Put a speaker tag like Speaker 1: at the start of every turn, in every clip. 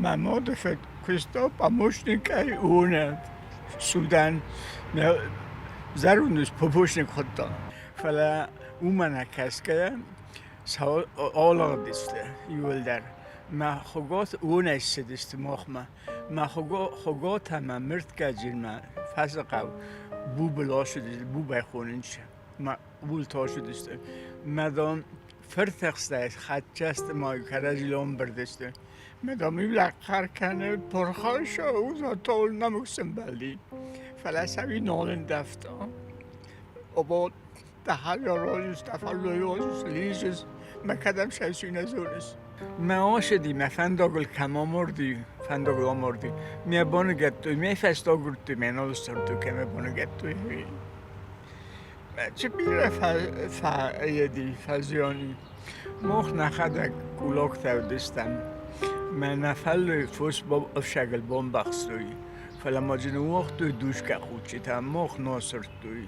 Speaker 1: Мӕ мады фыд куыста помощникӕй уонӕ Судан нӕ зӕронд ус помощник хуыдта. Фӕлӕ уымӕ нӕ кӕсгӕйӕ алыгъдысты иууылдӕр. Мӕ хуыгот уонӕй ссыдысты махмӕ. Мӕ хуыготӕ мӕ мыртгӕджынмӕ фӕсыхъӕу Бубыл ацыдысты, Бубӕй хонынц. Мӕ ууыл ацыдысты. Мӕ дам фыртыхстӕй хӕццӕсты ма кӕрӕдзи ӕмбырдысты. Мӕ дам иу лӕг хъӕр кӕны, пырхӕй узатол нӕмыг сӕмбӕлди. Фӕлӕ сӕ уый нал ӕндӕвта. Обо тахалорозус, тафаллорозус, лизус, мӕ кӕдӕм сӕ нӕ зоныс. Мӕ ацыди, мӕ фӕндагыл кӕм амарди, фӕндагыл амарди. Мӕ баныгӕдтой, мӕ фӕстӕ агуырдтой, мӕ нал ссардтой, кӕм мӕ баныгӕдтой, уый. Чи бирӕ фӕеди, фӕзиони. Мах нӕхӕдӕг кулоктӕ уыдыстӕм. Мӕ нӕ фӕллой фос ӕфсагыл бамбӕхстой, фӕлӕ ма дзы ныууагътой дусгӕ хъуццытӕ, мах нӕ сырдтой.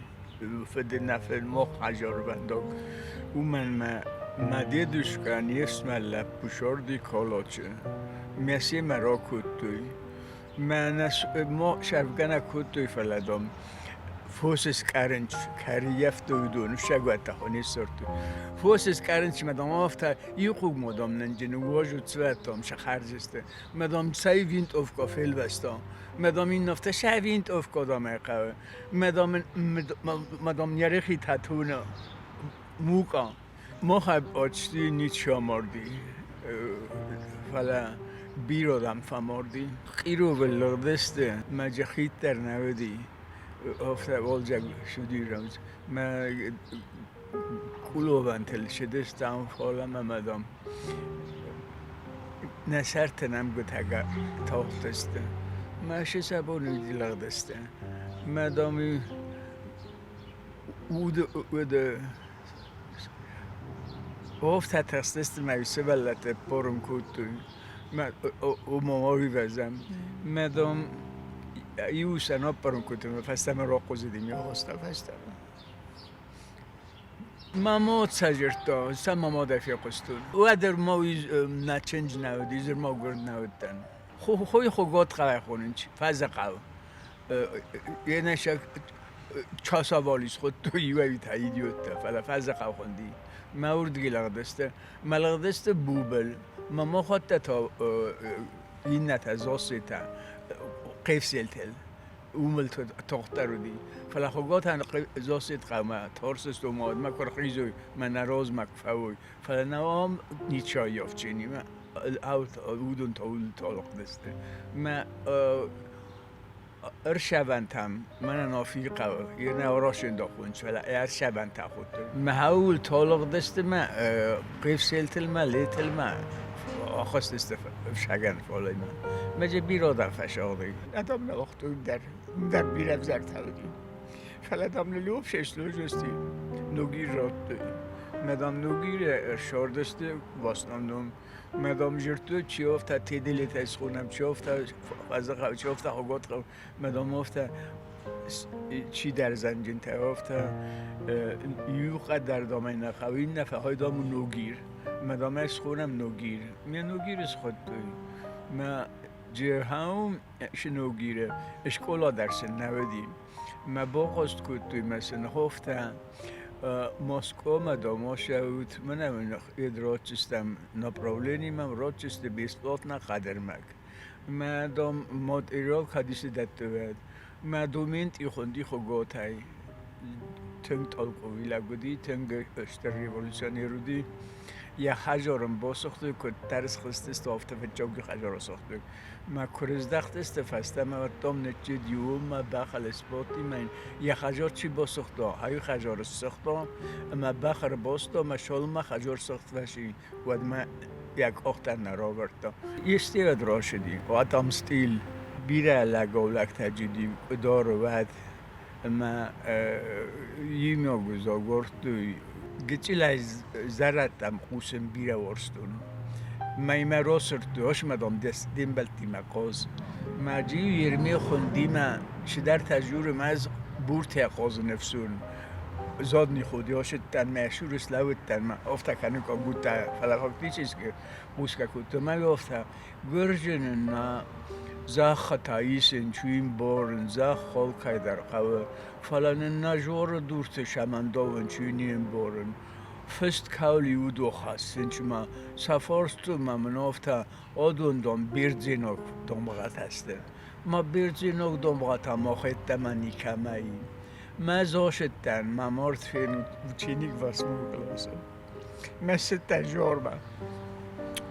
Speaker 1: Фыды нӕ фыд мах хӕдзарвӕндаг. Уымӕн мӕ мӕ дедушка не фсымӕр лӕппу сорди Колочы. Мӕ семӕ ракодтой. Мӕнӕ сӕрфгӕнӕг кодтой, фӕлӕ, дам, фосы скъӕрынч кӕрийӕфтой уыдон, ӕфсӕгуӕттӕ не ссардтой. Фосы скъӕрынч мӕ, дам, афтӕ иу хъуг ма, дам, нынджын уазу цвӕттам сӕ хӕрдзысты. Мӕ, дам, цӕй винтовка фелвӕста. Мӕ, дам, ин афтӕ сӕ винтовка, дам, ӕй хъӕуы. Мӕ, дам, мӕ, дам, нерехи татуна мука. Махӕй почти ничи амарди, фӕлӕ бирӕ адӕм фӕмарди. Къировы лыгъдысты, мӕ джихид дӕр нӕ уыди. Афтӕ уалдзӕг суыди рӕвдз. Мӕ къуловӕнтыл сыдыстӕм, фӕлӕ мӕ, дам, нӕ сӕрты нӕмгуытӕ тахтысты. Мӕ сӕ бон уыди лыгъдысты. Мӕ, дам, уды Офтӕ тарстысты мӕ сывӕллӕтты порын кодтой. Уымӕ ӕвӕзӕм. Мӕ дам иу сӕ наппарын кодтой, мӕ фӕстӕмӕ рахъуызыди ме гъоста фӕстӕмӕ. Мама цӕжырдта, сӕ мама дӕ фехъуыстон. Уӕддӕр ма уый нӕ чындз нӕ уыди, зырма гуырд нӕ уыдтӕн. Хой хугот хъӕуӕй хонынц, фӕзыхъӕу. Енӕсӕг часавали схуыдтой иуӕй-иутӕ идиоттӕ, фӕлӕ фӕзыхъӕу хуынди. Мӕ уырдыги лыгъдысты. Мӕ лыгъдысты Бубыл. Мӕ мохуӕттӕ та иннӕтӕ Зосситӕ Хъевселтел. Уымыл тохтдӕр уыди. Фӕлӕ Хуыготӕн Зоссит хъӕумӕ торсысты уымӕ куы рхизой, мӕнӕ розмӕ куы фӕуой. Фӕлӕ нӕ ам ничи ӕййафджынимӕ уыдон та лыгъдысты. Мӕ ӕрсӕвӕнтӕм мӕнӕн Африкӕ йе Росендохунц, фӕлӕ ӕрсӕвӕнтӕ хуыдтой. Мӕ хауыл толыгъдысты мӕ хъевселтыл мӕ летыл мӕ ахызтысты ӕфсагӕн фалӕмӕ. Мӕ же бирӕ дӕр фӕсагъди. Адӕм нӕ уагътой дӕр, дӕр бирӕ ӕвзӕртӕ уыди. Фӕлӕ дам ныл общей сложности Ногир радтой. Мӕ дам Ногиры ссардысты в основном. Мӕ дам жыртты чиофта теделетӕ схонӕм, чиофта фӕзыхъӕу, чиофта хуготхъӕу, мӕ дам офта чидӕр зӕнджынтӕ, офта иу къаддӕр дамӕй нӕ хъӕуы, иннӕ фӕхой дам Ногир. Мӕ дам ӕй схонӕм Ногир. Мӕ Ногиры схуыдтой. Мӕ Джерхаум Ногиры скъола дӕр сын нӕ уыди. Мӕ бохъост кодтой мӕ сын хофтӕ Москвамӕ домосӕут, мӕнӕ уын ротчистӕм направлениемӕ ротчисты бесплатно хъӕдӕрмӕг. Мӕ дом мотировка дисы дӕттывӕд. Мӕ думент ихунди хуготӕй тынг толковый лӕг уыди, тынг стыр революционер уыди. Йӕ хӕдзарӕн басыгътой, куыддӕр схызтысты, афтӕ фыццаг хӕдзары сыгътой. Мӕ куы рыздӕхтысты фӕстӕмӕ, уӕддӕр ныччид иумӕ бӕхыл сбадти мӕ йӕ хӕдзар чи басыгъта, ай хӕдзар ссыгъта ӕмӕ бӕх ӕрбаста мӕ цалынмӕ хӕдзар сыгъд фӕци, уӕдмӕ йӕ къухтӕ нӕ равӕрдта. Истерад рацыди, отомстил. Бирӕ лӕгау-лӕгтӕ джиди къуыдары уӕд ӕмӕ иумиаг агуырдтой. Гыццылӕй зӕрӕдтӕм хъусын бирӕ уарзтон. Мӕймӕ расырдтой, осмӕ, дам, де мбӕлттимӕ хъаз. Мӕ джиу Ерме хуындимӕ чидӕртӕ дзуры, мӕ ӕз буртӕ хъазын ӕфсон. Задний ход я ме шурус лӕууыдтӕн, ме афтӕ кӕнын как будто, фӕлӕ фактически музыка кодтон. Мӕ афтӕ Гуырджыны на зӕххытӕ исын, чуин борын, зӕхх алкӕйдӕр хъӕуы, фӕлӕ нын нӕ зоры дурты сӕмӕндовын чуин борын. Фыст кӕули уыдо хӕссын, чма сӕ форстыл ма мын афтӕ адон дон бирдзиног домгъатӕ сты. Ма бирдзиног домгъатӕ махеттӕмӕ никӕмӕ и. Мӕ зосыдтӕн, мӕ мард фенут ученик восьмого класса. Мӕ цыдтӕн жормӕ.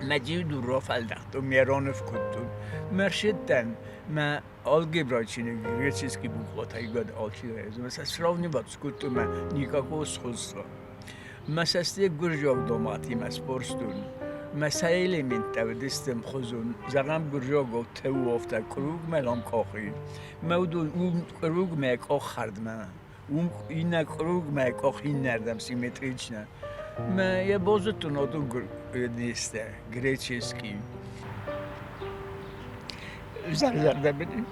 Speaker 1: Мӕ дзиуду рафӕлдӕхтон, ме ронов кодтон. Мӕ рсидтӕн, мӕ алгебра чиныг греческий букватӕй год алчидӕр. Мӕ сӕ сравнивать скодтон, мӕ никакого сходства. Мӕ сӕсте гуырдзиаг доматимӕ спорстон. Мӕ сӕ элементтӕ уыдысты ӕмхуызон. Зӕгъӕм, гуырдзиагау теу афтӕ кругмӕ лам къахы. Мӕ уыдон уым кругмӕ къах хӕрдмӕ. Уым иннӕ кругмӕ къах иннӕрдӕм симметрично. Мӕ йӕ базыдтон адон нестӕ, греческий. Зӕрдӕбын.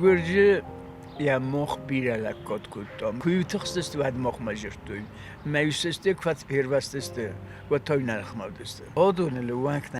Speaker 1: Гуырдзы йӕ мох бирӕ лӕггад кодтам. Куы-иу тыхстысты, уӕд махмӕ дзырдтой. Мӕ-иу сысты, куы фервӕзтысты, уӕд та-иу нӕ ныхмӕ уыдысты. Адоныл ӕууӕнк нӕ.